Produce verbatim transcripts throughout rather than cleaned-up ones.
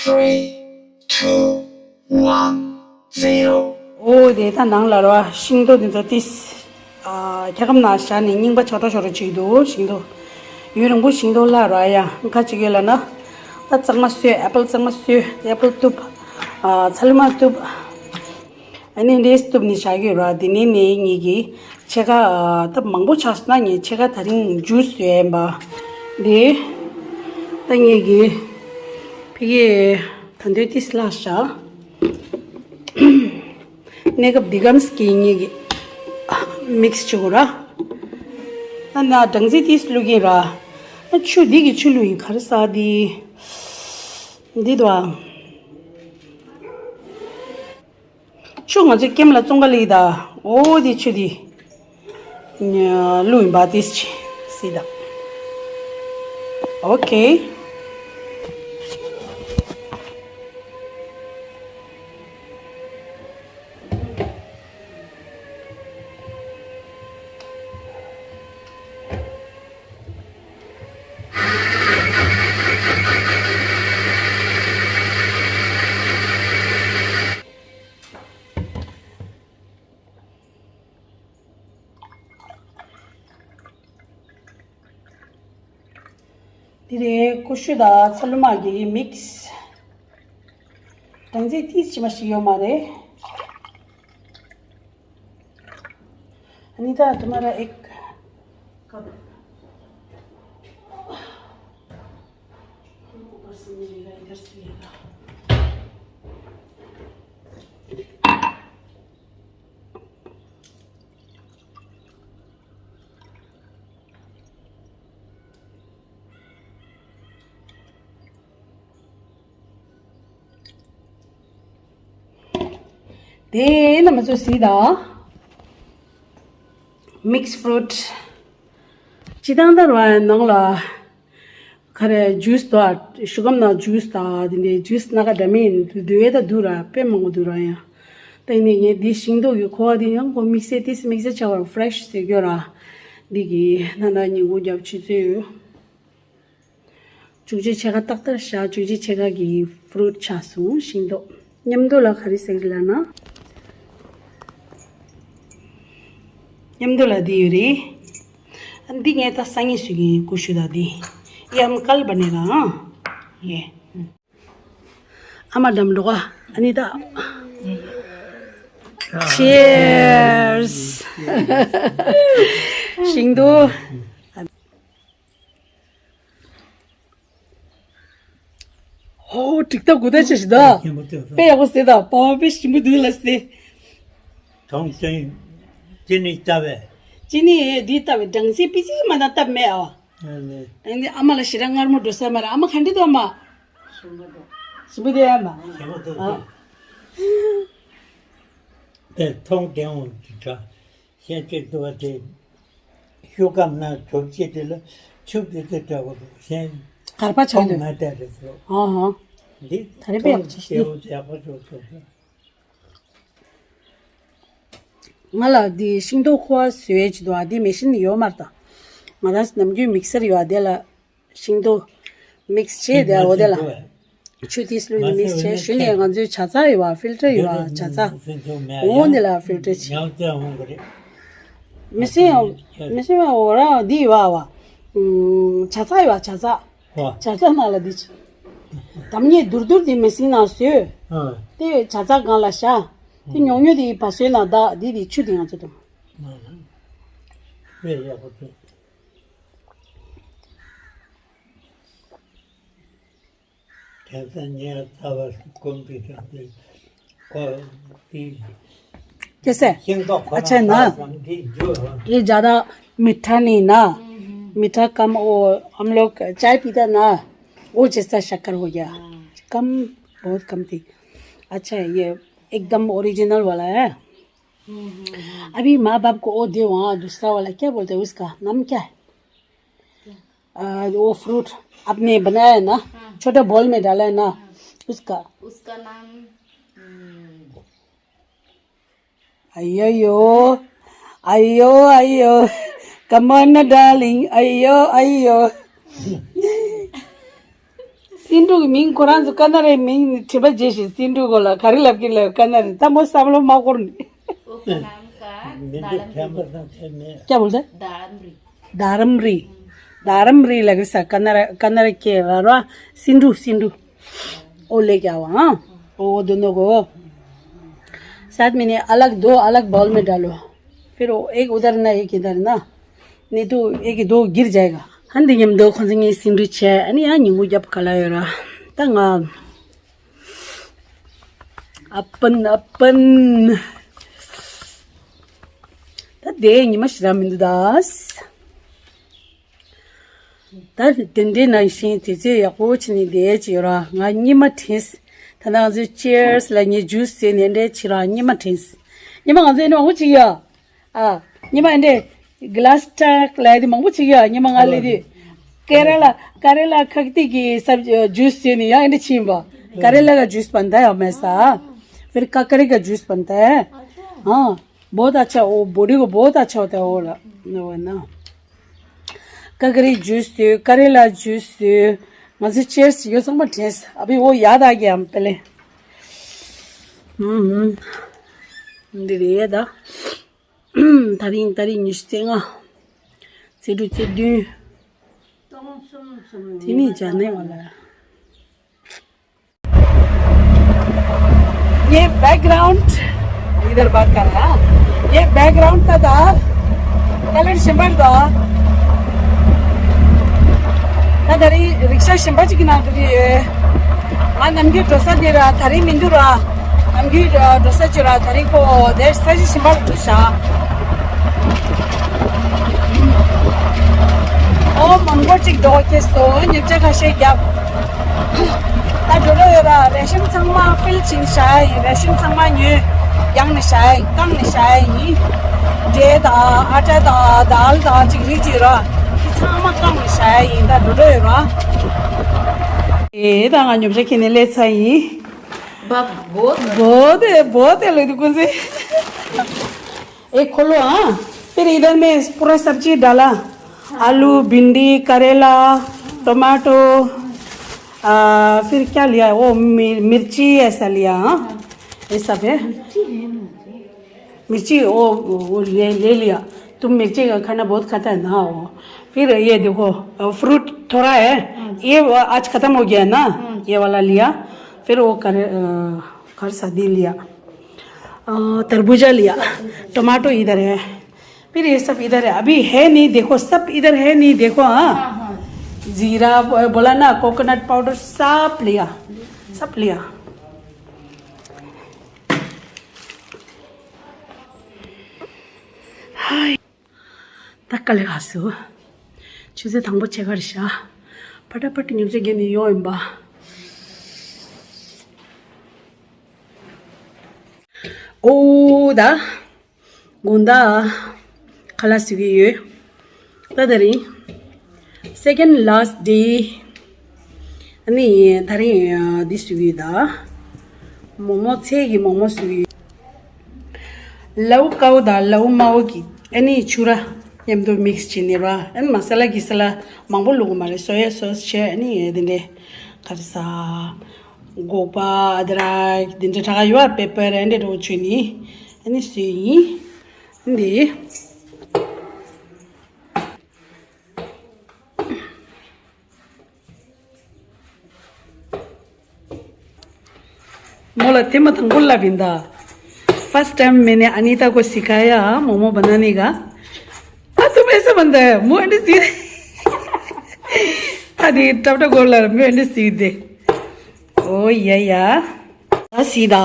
Three, two, one, zero. ཨོ་དེ་ད་ནང་ལ་ར་ཤིང་ཏོག་འདི་ཚོ་ཏིས། ཨ་ཁྱེད་ཀམ་ན་ཤ་ནི་རྙིང་པ་ཆོ་འདྲ་ཆོ་འདྲ་ཅིག་འདུག་ཤིང་ཏོག་ཡུན་རིང་པོ་ཤིང་ཏོག་ལ་ར་ཡ་ཁ་ཅིག་ཡོད་ལ་ན། ད་གཙང་མ་སོས་ཨེ་པལ་གཙང་མ་སོས་ཨེ་པལ་གཏུབ། ཨ་ཚ་ལུ་མ་གཏུབ། ཨ་ནི་འདྲེས་གཏུབ་ནི་བྱ་གི་ར་དེ་ནས་ནས་ངེད་ཀྱི་ཕྱེད་ཀ་ད་མང་པོ་ཆགས་སོང་ན་ངས་ཕྱེད་ཀ་ད་རིང་ཇུས་ཡོད་ཡིན་པ། དེ་ད་ངེད་ཀྱི་ཕི་གེ་ད་འདོད་ཏིས་ལ་བཞག་གནས་སྐབས་འདི་གམ་སྐྱེ་ངེད་ཀྱི་མིག་སི་བྱེད་དགོས་ར། ད་ན་སྦྲང་རྩི་ཏིས་བླུག་གི་ར། ད་ཆུ་འདི་གི་ཆུ་བླུག་ཡིན་ག་རེ་ཟ་འདི་འདི་དུ་ཨ། ཆུ་ང་ཚོའི་ཀེམ་ལ་བཙོང་ག་ལི་ད། ཨོ་དེ་ཆུ་དེ་ལུ་ཡིན་པ་དེ་སི་ད། ཨོ་ཁེ། དེ་རེད། ཀུ་ཤུ་དང་ཚ་ལུ་མ་གི་མིག་སི། སྦྲང་རྩི་ཏིས་ཅི་མ་ཞིག་ཡོད་མ་རེད། ཨ་ནི་ད་ཏོ་མ་ཊོ་ཨེག་ཀབ། དེ་ན་མ་ཚོ་སི་ད། མིག་སི་ཕུ་རུ་ཊི། སྤྱི་བཏང་ད་ར་ནང་ལ། ག་རེ་ཇུས་དང་ཤུ་གམ་ན་ཇུས་དང་དེ་འདྲའི་ཇུས་སྣ་ཁ་འདྲ་མིན་དུ་དུ་བས་ད་དུ་ར་དཔེ་མང་པོ་དུ་ར་ཡང་། ད་ཡིན་ནའི་ངས་འདི་ཤིང་ཏོག་གི་ཁོ་བ་དེ་ཡང་ཁོ་དམིགས་བསལ་ཏིས་དམིགས་བསལ་ཆགས་པར་ཕི་རེ་ཤི་ཟེར་གྱི་ར། འདི་གི་ན་ན་ཉིན་གུང་རྒྱབ་ཆུ་ཚོད་ཡོད། བཅུ་གཅིག་ཕྱེད་ཀ་ཏག་ཏག་བཞག་བཅུ་གཅིག་ཕྱེད་ཀ་གི་ཕུ་རུ་ཊི་ཆགས་སོང་ཤིང་ཏོག་མཉམ་དུ་ལ་ག་རེ་ཟེར་ལ་ན། མཉམ་དུ་ལ་འདི་ཡོད་རེད། ཨ་འདི་ངས་ད་སང་ཉིན་སུ་གི་ཀུ་ཤུ་ད་འདི། ཡ་ཨམ་ཀལ་བ་ནས་ལ་ཨང་། ཡེ། ཨ་མ་འགྲམ་འགྲོ་ག་ཨ་ནི་ད། Cheers། ཤིང་ཏོག་ཨོ་འགྲིག་ཐབས་གུ་ད་ཆ་ཞིག་ད། ཞིམ་པོ་འདུག་དཔེ་ཡག་པོ་ཟེར་ད་པ་བ་དཔེ་ཞིམ་པོ་འདུག་ལ་ཟེར། དོང་ཅན་ཅི་ནི་ལྟ་བས། ཅི་ནི་འདི་ལྟ་བས་སྦྲང་རྩི་པི་ཙི་མ་ན་སྟབས་མེད་ཨ་བ། ཨ་ནི་ཨ་མ་ལ་ཞེ་དྲག་མངར་མོ་འགྲོ་ས་མ་ར་ཨ་མ་ག་འདྲི་འདུག་ཨ་མ། ཞིམ་པོ་འདུག་ཨ་མ། ཞིམ་པོ་འདུག་ཨ། དེ་མཐོང་དེ་འོང་གི་འདྲ། ཤན་ཆེ་འདུག་པ་དེ། ཤུ་གམ་ན་གྲུབ་ཅེས་དེ་ལ་ཆུ་དེ་ཚོ་འདྲ་བོ་འདུག་ཤན། གར་པ་ཆགས་མཐོང་འདུག་ན་དེ་རེད་ཟེར། ཨ་ཧ། འདི་ད་རེས་དཔེ་ཡག་པོ་ཆགས་ཤིང་། ཡག་པོ་ཆགས་ཤིང་། ང་ལ་འདི་ཤིང་ཏོག་ཁུ་བ་བཟོས་ཡས་ཅིག་འདུག་ཨ་འདི་མེ་ཤིན་ཡོད་མ་རེད་ད། ང་རང་ནམ་རྒྱུན་མིག་སར་ཡོད་ཨ་དེ་ལ། ཤིང་ཏོག་མིག་སི་བྱས་དེ་འོ་དེ་ལ། ཆུ་ཏིས་བླུགས་ནས་མིག་སི་བྱས་ཞུ་ནས་ང་ཚོའི་ཇ་ཚ་ཡོད་བ་ཕིལ་ཊར་ཡོད་བ་ཇ་ཚ། འོ་འདི་ལ་ཕིལ་ཊར་བྱས། མི་སེམས་མི་སེམས་འོ་ར་འདི་ཡོད་བ། ཇ་ཚ་ཡོད་བ་ཇ་ཚ། ཇ་ཚ་ནང་ལ་འདི་བྱས། དམ་ཉེ་དུར་དུར་འདི་མི་སེམས་ནང་བཟོས། དེ་ཇ་ཚ་སྒང་ལ་བཞག་དེ་ཉུང་ཉུང་དེ་བ་བཟོས་ནང་བདག་འདི་དེ་ཆུ་དེ་ང་ཚོ་དང་། དཔེ་ཡག་པོ་འདུག་དེང་སང་ངས་རྩ་བ་སྐོམ་པའི་དྲང་དེ་ཁོ་དེ། कैसे? ཤིང་ཏོག་ཁོ་अच्छा ना। རང་ཐག་ཟམ་གྱི་རྒྱུ་རང་ये ज़्यादा मीठा नहीं ना। मीठा कम। वो हम लोग चाय पीता ना, वो जैसा शक्कर हो गया। कम, बहुत कम थी। अच्छा है, ये एकदम ओरिजिनल वाला है। अभी माँ बाप को वो दे, वहाँ दूसरा वाला क्या बोलते हैं उसका नाम क्या है? आ, वो फ्रूट आपने बनाया है ना, हाँ। छोटा बॉल में डाला है ना, हाँ। उसका। उसका नाम, हम्म। अयो यो, अयो अयो, come on darling, अयो अयो। སེ་འབྲུ་གི་མིང་ཁོ་རང་ཚོ་ཀ་ན་རའི་མིང་དྲན་པ་བརྗེད་ཤག་སེ་འབྲུ་སྐོར་ལ་ག་རེ་ལབ་ཀྱི་ལབ། ཀ་ན་ར་ད་མོ་བསམ་བློ་མ་འཁོར་ནི། མི་འདི་ཕན་པ་དང་ཕན་མེད། क्या बोलते हैं? दारमरी। दारमरी ལབ་ཀྱི་ས། ཀ་ན་ར་ཀ་ན་ར་སྐད་ར་ར། སེ་འབྲུ་སེ་འབྲུ། वो लेके आओ, हाँ। वो दोनों को। साथ में नहीं, अलग दो, अलग बाउल में डालो। फिर वो एक उधर ना, एक इधर ना। नहीं तो एक दो गिर जाएगा। ཧན་དེ་མཉམ་དུ་ཁོང་ཚོ་ངའི་སེ་འབྲུ་བྱས། ཨ་ནི་ཡང་ཉིན་གུང་རྒྱབ་ག་ལ་ཡོད་ར། ད་ང་ཨ་པན་ཨ་པན། ད་དེ་ཉི་མ་ཞེ་དྲག་མི་འདུག་ད། ད་དེ་འདྲའི་ནང་བཞིན་དུས་ཚོད་ཡག་པོ་བྱས་ནས་བསྡད་ཀྱི་ཡོད་ར། ང་གཉིད་མ་དྲན། ད་ང་ཚོས་ཅི་ཡར་སི་ལབ་ནས་ཇུས་བཟས་ནས་འདྲ་བྱས་ར། གཉིད་མ་དྲན། གཉིད་མ་ང་ཚོས་ནི་མང་པོ་བྱེད་ཀྱི་ཡོད། ཨ། གཉིད་མ་འདྲ་གི་ལ་སི་ཊག་ལབ་ཡ་དེ་མང་པོ་བྱེད་ཀྱི་ཡོད། གཉིད་མ་ང་ལས་དེ་ཀ་རེ་ལ་ཀ་རེ་ལ་ཁག་ཏིག་གི་སབ་ཇུས་བཟས་ནས་ཡང་འདྲ་བྱེད་ཡིན་པ། करेला का जूस बनता है हमेशा। फिर ककड़ी का जूस बनता है। हाँ। बहुत अच्छा, वो बॉडी को बहुत अच्छा होता है वो वाला, वो है ना। ककड़ी जूस थे, करेला जूस थे। ང་ཚོས་ཅི་ཡར་སི་ཡོད་ཚང་མ་དྲན། अभी वो याद आ गया हम पहले। हम्म, हम्म। འདི་རེད་ད། དེ་རིང་ཏ་རིག་ཉི་ཤུ་རྩ་ལྔ། ཚེས་དྲུག་ཚེས་བདུན། དེ་ནས་ཇ་ནེ་བ་ལ། ये बैकग्राउंड इधर बात कर रहा। ये बैकग्राउंड का था। कलर शिमर था। ད་ད་རིང་རིག་ཤ་ཞིམ་པ་ཅིག་གི་ནང་དུ་ཡོད། ང་ནམ་རྒྱུན་འགྲོ་ས་འདི་ར། ད་རིང་མི་འདུག་ར། ནམ་རྒྱུན་འགྲོ་ས་ཅིག་ར། ད་རིང་ཁོ་དེར་ས་གཞི་ཞིམ་པ་ལ་འགྲོ་ཤག་ཨོ་མང་པོ་ཅིག་འགྲོ་ཁེལ་སོང་། ཉིན་བྱེད་ཁ་ཤས་བརྒྱབ། ད་འགྲོ་འགྲོ་ཡོད་ར། རེ་ཤན་ཚང་མ་ཕིལ་བྱིན་བཞག་ཡིན། རེ་ཤན་ཚང་མ་ཉོས་ཡང་ནས་བཞག་ཡིན། བཀང་ནས་བཞག་ཡིན། འབྲས་དང་ཨ་ཊ་དང་དཱལ་དང་ཅིག་རིགས་ཅིག་ར། དེ་ཚང་མ་བཀང་ནས་བཞག་ཡིན། ད་འགྲོ་འགྲོ་ཡོད་ར། ཨེ་ད་ང་ཉོ་ཆ་ཁྱེར་ནས་སླེབས་ཚར་ཡིན། बहुत है, बहुत है, लोग कौन से। एक खोलो, हाँ। फिर इधर में पूरा सब्जी डाला। आलू, भिंडी, करेला, टमाटो, आ, फिर क्या लिया? वो मिर-, मिर्ची ऐसा लिया, हाँ। ये सब है। मिर्ची, वो, वो ले, ले लिया। तुम मिर्ची का खाना बहुत खाता है ना, वो। फिर ये देखो, फ्रूट थोड़ा है। ये वो आज खत्म हो गया ना, ये वाला लिया। फिर वो कर, अ, कर सदी लिया। अ, तरबूजा लिया। टमाटो इधर है। फिर ये सब इधर है, अभी है नहीं, देखो, सब इधर है नहीं, देखो, हाँ। हाँ, हाँ। जीरा ब-, बोला ना, कोकोनट पाउडर सब लिया, सब लिया। हाय। ད་དཀའ་ལས་ཁག་སོང་། ཆུ་ཚོད་དང་པོ་ཕྱེད་ཀ་རེད་ཤག་ཕ་ཏྲ་ཕ་ཏྲ་ཉིན་བྱེད་རྒྱབ་ནས་ཡོང་ཡིན་པ། ཨོ་ད། དགོང་དག་ཁ་ལག་བཟོ་གི་ཡོད། ད་དེ་རིང་second last day། ཨ་ནི་དེ་རིང་འདི་བཟོ་གི་ཡོད་ད། མོག་མོག་ཚལ་གྱི་མོག་མོག་བཟོ་གི་ཡོད། ལའུ་ཀའུ་དང་ལའུ་མའོ་གི་ཨ་ནི་ཕྱུ་ར་མཉམ་དུ་མིག་སི་བྱས་ནས་ར། ཨ་ནི་མ་ས་ལ་གི་ས་ལ་མང་པོ་བླུགས་མ་རེད། སོ་ཡ་སོ་སི་བྱས། ཨ་ནི་དེ་འདྲའི་ག་རེ་ཟ། སྒོག་པ། ཨ་དྲ་དེ་འདྲ་དྲ་ག་ཡོད་པ། པེ་པར་ཨ་འདྲ་འདྲ་བོ་བྱས་ནས་ཨ་ནི་བཟོས་ཡིན། འདི། मोला तेमा तंगुल ला बिंदा। फर्स्ट टाइम मैंने अनीता को सिखाया मोमो बनाने का। अब तुम ऐसे बनता है, मुंह अंडे सीधे। अदी टपटा गोला, मुंह अंडे सीधे। ओ या या। सीधा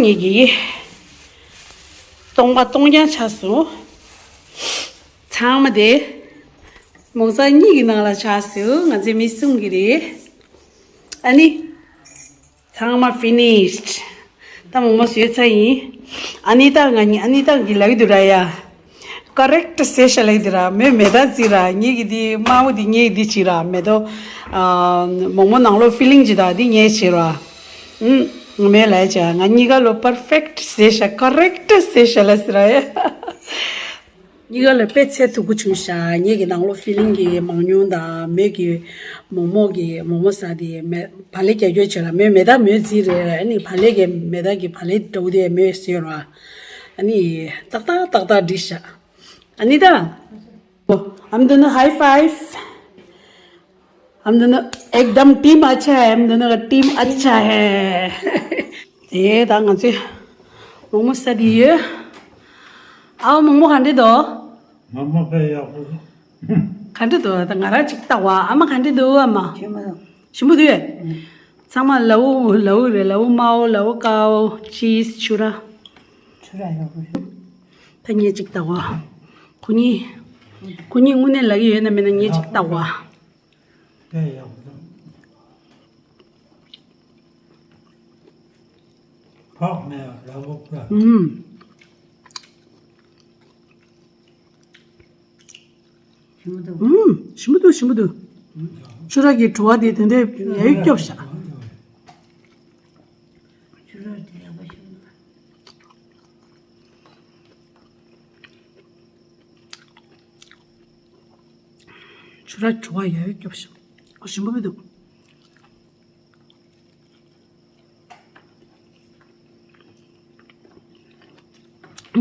ངེད་ཀྱི་སྟོང་པ་སྟོང་རྐྱང་ཆགས་སོང་། ཚང་མ་དེ་མོག་ཚ་གཉིས་ཀྱི་ནང་ལ་ཆགས་སོང་། ང་ཚོའི་མི་གསུམ་གྱི་རེད། ཨ་ནི། ཚང་མ་ཕི་ནིཤ། ད་མོག་མོག་བཟོས་ཚར་ཡིན། ཨ་ནི་ད་ང་གཉིས་ཨ་ནི་ད་གི་ལབ་ཀྱི་འདུག་ར་ཡ། ཀོ་རེག་ཊི་ཟེར་ཤག་ལབ་ཀྱི་འདུག་ར། མོས་མེ་ད་ཟེར་ར། ངེད་ཀྱི་འདི་དམར་པོ་འདི་ངེད་འདི་བྱེད་ར། མེ་ཏོག་ཨ་མོག་མོག་ནང་ལོགས་ཕི་ལིང་བྱེད་ད་འདི་ངེད་བྱེད་ར། ཨུམ། མོས་ལབ་བྱས་ང་གཉིས་ཀ་ལོ་པར་ཕེག་ཊི་ཟེར་ཤག་ཀོ་རེག་ཊི་ཟེར་ཤག་ལབ་ཟེར་ར་ཡ། གཉིས་ཀ་ལ་དཔེ་ཚད་མཐུག་པོ་བྱུང་ཤག་ངེད་ཀྱི་ནང་ལོགས་ཕི་ལིང་གི་མང་ཉུང་དང་མོས་ཀྱི་མོག་མོག་གི་མོག་མོག་ཟ་དེ་མེ་བག་ལེབ་རྒྱག་རྒྱུ་བྱས་ལ་མོས་མེ་སྟག་མོས་རྩིས་རེད། ཨ་ནི་བག་ལེབ་ཀྱི་མེ་སྟག་གི་བག་ལེབ་འདྲ་བོ་དེ་མོས་ཟོས་ར། ཨ་ནི་ཏག་ཏག་ཏག་ཏག་འགྲིག་ཤག་ཨ་ནི་ད། I'm doing a high five. I'm doing a एकदम टीम अच्छा है. I'm doing a टीम अच्छा है. དེ་ད་ང་ཚོས་མོག་མོག་ཟ་དེ་ཡོད། ཨ་མོག་མོག་ག་འདྲ་འདུག་མོག་མོག་དཔེ་ཡག་པོ་འདུག་ག་འདྲ་འདུག་ད་ང་རང་གཅིག་བལྟ་བ། ཨ་མ་ག་འདྲ་འདུག་ཨ་མ། ཞིམ་པོ་འདུག་ཞིམ་པོ་འདུག་ཚང་མ་ལའུ་ལའུ་རེད། ལའུ་མའོ་ལའུ་ཀའོ་ཅིས་ཆུ་ར། ཆུ་ར་ཡག་པོ་རེད། ད་ངས་གཅིག་བལྟ་བ། ཁོ་གཉིས། ཁོ་གཉིས་དངོས་གནས་ལབ་ཀྱི་ཡོད་ན་མིན་ན་ངས་གཅིག་བལྟ་བ། དཔེ་ཡག་པོ་འདུག་ཕག་ནས་ལ་བུག་པ། ཨུམ། ཞིམ་པོ་འདུག་ཨུམ། ཞིམ་པོ་འདུག་ཞིམ་པོ་འདུག་ཆུ་ར་གི་བྲོ་བ་དེ་དེ་འདྲའི་ཡ་ཡིག་སྐྱོབ་ཤག་ཆུ་ར་བྲོ་བ་ཡ་ཡིག་སྐྱོབ་ཤག་ཨ་ཞིམ་པོ་མི་འདུག་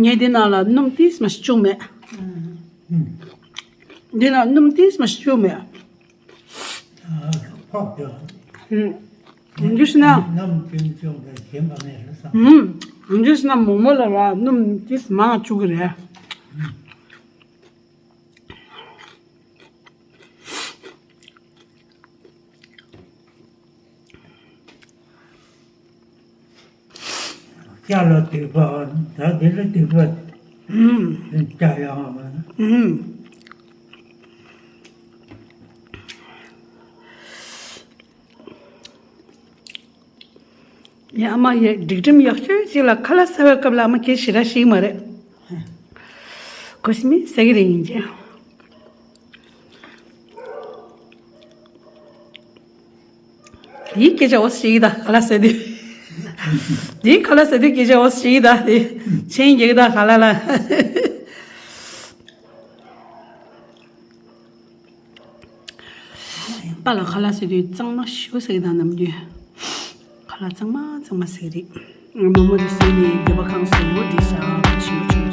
ངས་འདི་ནང་ལ་སྣུམ་ཏིས་མ་ཞིག་བཅུག་མེད། འདི་ནང་སྣུམ་ཏིས་མ་ཞིག་བཅུག་མེད། ཕོག་ཀྱང་། ཨུམ། འདུག་ཟེར་ན། སྣུམ་ཅུང་ཅུང་གི་ཞིམ་པ་མེད་རེད་བསམ། ཨུམ། འདུག་ཟེར་ན་མོག་མོག་ལ་ར་སྣུམ་ཏིས་མང་བཅུག་གི་རེད། སྐྱ་ལ་དུད་པ་ད་དེ་ལ་དུད་པ། ཨུམ། སྐྱ་ཡང་མ། ཨུམ། ཡ་མ་ཡ་སྒྲིག་ཁྲིམས་ཡག་ཤོས་ཅིག་ལ་ཁ་ལག་ཟ་བའི་སྐབས་ལ་ཨ་མ་སྐད་ཞེ་དྲག་ཤེས་ཀྱི་མ་རེད། གོ་སི་མི་ཟ་གི་རེད་ཡིན་ཅེ། དེའི་སྐད་ཆ་འོ་ཞིག་ད་ཁ་ལག་ཟ་དུས། དེའི་ཁ་ལག་ཟ་དུས་སྐད་ཆ་འོ་ཞིག་ད་དེ་ཆེན་རྒྱག་ད་ཁ་ལག་ལ། པཱ་ལགས་ཁ་ལག་ཟ་དུས་གཙང་མ་ཞེ་པོ་ཟ་གི་དང་ནམ་རྒྱུན། ཁ་ལག་གཙང་མ་གཙང་མ་ཟ་གི་རེད། མོག་མོག་དེ་ཟོས་ནས་སྡོད་པ་ཁང་སོ་བོ་དེ་ཤ་ཆེན་པོ་ཆུང་